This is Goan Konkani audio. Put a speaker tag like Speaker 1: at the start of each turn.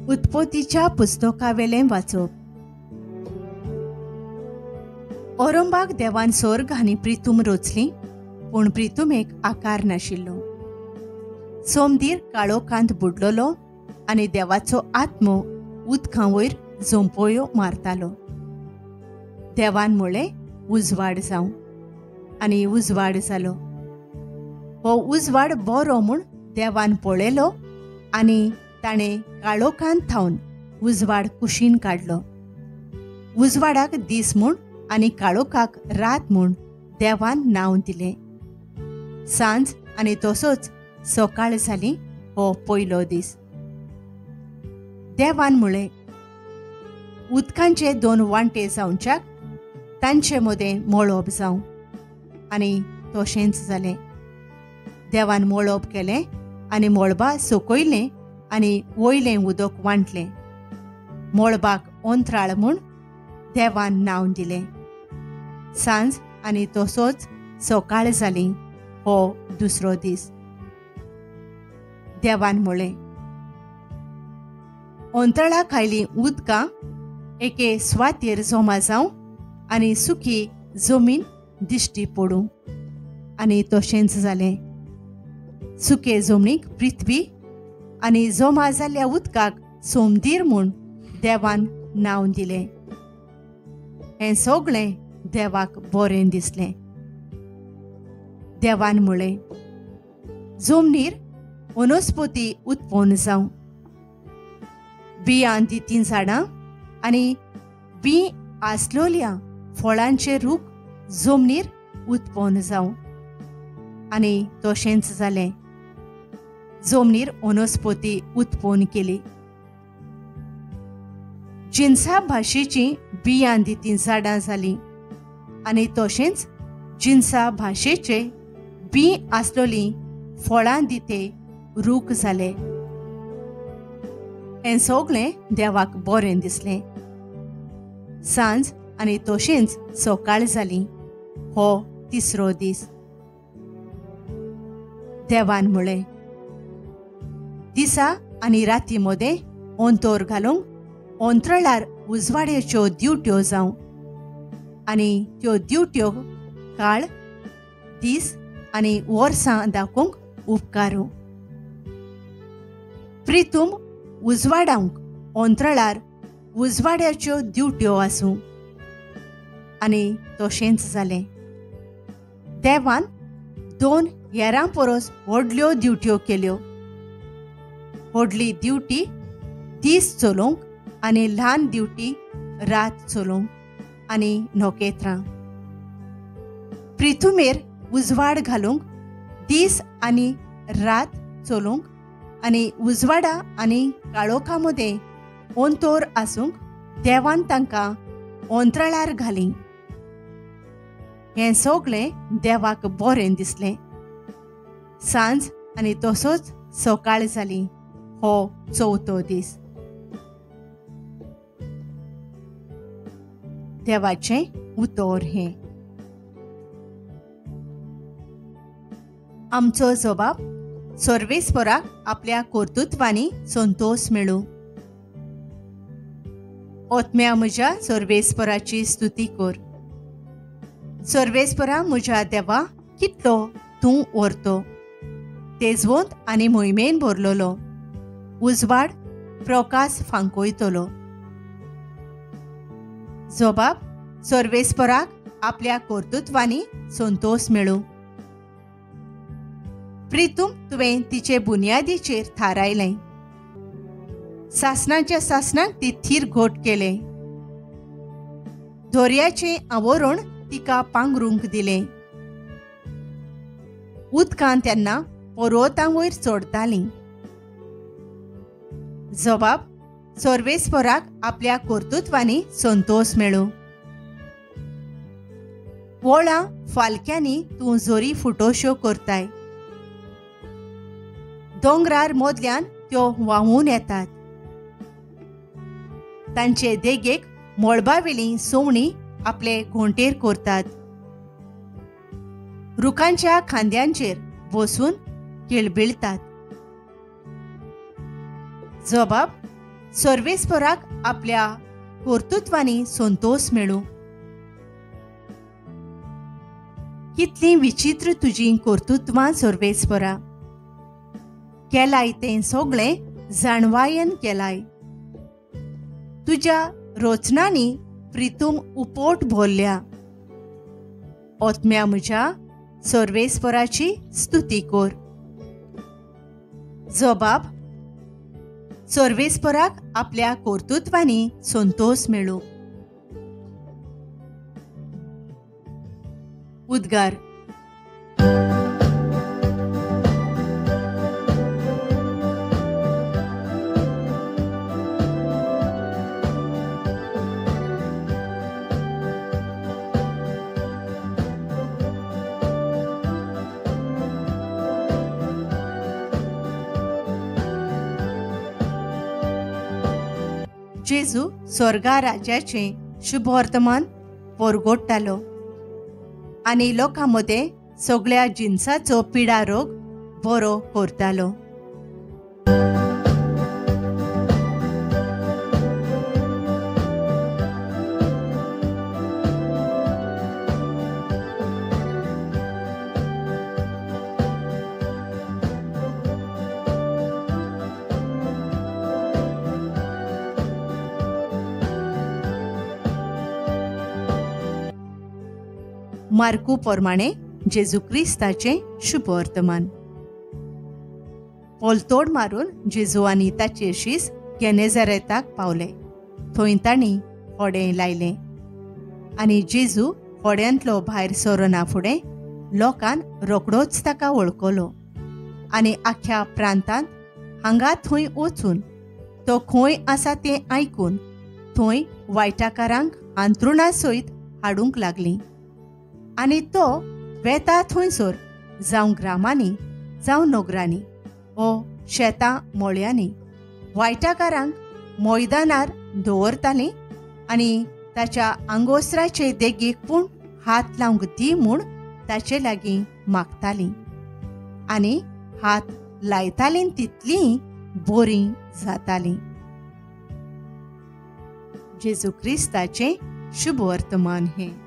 Speaker 1: उत्पत्तीच्या पुस्तकावेलें वाचप. औरंबाक देवान स्वर्ग आनी प्रितूम रचली, पूण प्रितुमेक आकार नाशिल्लो. सोमदीर काळोखांत बुडलेलो आनी देवाचो आत्मो उदकां वयर झोंपयो मारतालो. देवान म्हळें, उजवाड जावं, आनी उजवाड जालो. हो उजवाड बरो म्हूण देवान पळयलो आनी ताणें काळोखांत थावन उजवाड कुशीन काडलो. उजवाडाक दीस म्हूण आनी काळोखाक रात म्हूण देवान नांव दिलें. सांज आनी तसोच सकाळ जाली. हो पयलो दीस. देवान म्हळें, उदकांचे दोन वांटे जावच्याक तांचे मदें मळब जावं, आनी तशेंच जालें. देवान मळब केलें आनी मळबा सकयलें आनी वयलें उदक वांटलें. मळबाक अंतराळ म्हूण देवान नांव दिलें. सांज आनी तसोच सकाळ जाली. हो दुसरो दीस. देवान म्हळें, अंतराळा खायलीं उदकां एके स्वातेर जमा जावं आनी सुकी जमीन दिश्टी पडूं, आनी तशेंच जालें. सुके जमनीक पृथ्वी आनी जमा जाल्ल्या उदकाक सोमदीर म्हूण देवान नांव दिलें. हें सगळें देवाक बरें दिसलें. देवान म्हळें, जमनीर वनस्पती उत्पन्न जावं, बियां दितीं झाडां आनी बी आसलोल्या फळांचे रूख जमनीर उत्पन्न जावं, आनी तशेंच जालें. जमनीर वनस्पती उत्पन्न केली. जिन्सा भाशेचीं बियां दितीं झाडां जालीं आनी तशेंच जिन्सा भाशेचे बी आसलोलीं फळां दिते रूख जाले. हें सगळें देवाक बरें दिसलें. सांज आनी तशेंच सकाळ जाली. हो तिसरो दीस. देवान म्हळें, दिसा आनी राती मदें अंतर घालूंक अंतराळार उजवाड्याच्यो दिवट्यो जावं, आनी त्यो दिवट्यो काळ, दीस आनी वर्सां दाखोवंक उपकारूं. प्रितूम उजवाडावंक अंतराळार उजवाड्याच्यो दिवट्यो आसूं, आनी तशेंच जालें. देवान दोन हेरां परस व्हडल्यो दिवट्यो केल्यो. व्हडली दिवटी दीस चलोवंक आनी ल्हान दिवटी रात चलोवंक आनी नखेत्रां. प्रिथुमेर उजवाड घालूंक दीस आनी रात चलोवंक आनी उजवाडा आनी काळोखा मदें अंतर आसूंक देवान तांकां अंतराळार घालीं. हें सगळें देवाक बरें दिसलें. सांज आनी तसोच सकाळ जाली. हो चवथो दीस. देवाचें उतर हें. आमचो जबाब सर्वेस्पराक आपल्या कर्तृत्वांनी संतोष मेळूं. आत्म्या म्हज्या सर्वेस्पराची स्तुती कर. सर्वेस्परा म्हज्या देवा, कितलो तूं व्हरतो, तेजवंत आनी मोहिमेन भरलेलो, उजवाड प्रकाश फांकयतलो. जबाब सर्वेस्पराक आपल्या कर्तृत्वांनी संतोष मेळूं. प्रितूम तुवें तिचे बुन्यादीचेर थारायलें, सासणाच्या सासणाक ती थीर घोट केलें. दोरयाचें आवरण तिका पांगरूंक दिलें. उदकां तेन्ना पर्वतां वयर चडतालीं. जबाब सर्वेस्पराक आपल्या कर्तृत्वांनी संतोष मेळूं. वळां फालक्यांनी तूं जोरी फुटोश्यो करताय, दोंगरार मदल्यान त्यो व्हांवून येतात. तांचे देगेक मळबावेलीं सवणीं आपले घोंटेर करतात. रुखांच्या खांद्यांचेर बसून किळबिळतात. जबाब सर्वेस्पराक आपल्या कर्तृत्वांनी संतोष मेळूं. कितलीं विचित्र तुजीं कर्तृत्वां सर्वेस्परा, केलाय तें सगळें जाणवायेन केलाय. तुज्या रचनांनी प्रितूम उपोट भरल्या. आत्म्या म्हज्या सर्वेस्पराची स्तुती कर. जबाब: सर्वेस्पराक आपल्या कर्तृत्वांनी संतोष मेळूं. उद्गार. जेजू स्वर्गा राज्याचें शुभवर्तमान परगोडटालो आनी लोकां मदें सगळ्या जिनसाचो पिडा रोग बरो करतालो. मार्कू प्रमाणे जेजू क्रिस्ताचें शुभवर्तमान. पोलतोड मारून जेजू आनी ताचे शीस गेनेझारेताक पावले. थंय तांणी होडें लायलें आनी जेजू होड्यांतलो भायर सरना फुडें लोकान रोखडोच ताका वळखलो आनी आख्या प्रांतांत हांगा थंय वचून तो खंय आसा तें आयकून थंय वायटाकारांक हांतरुणा सयत हाडूंक लागलीं. आनी तो वेता थंयसर, जावं ग्रामांनी जावं नगरांनी ओ शेतां मळ्यांनी, वायटाकारांक मैदानार दवरतालीं आनी ताच्या आंगोस्त्राचे देगेक पूण हात लावंक दी म्हूण ताचे लागीं मागतालीं आनी हात लायतालीं तितलीं बरीं जातालीं. जेजू क्रिस्ताचें शुभवर्तमान हें.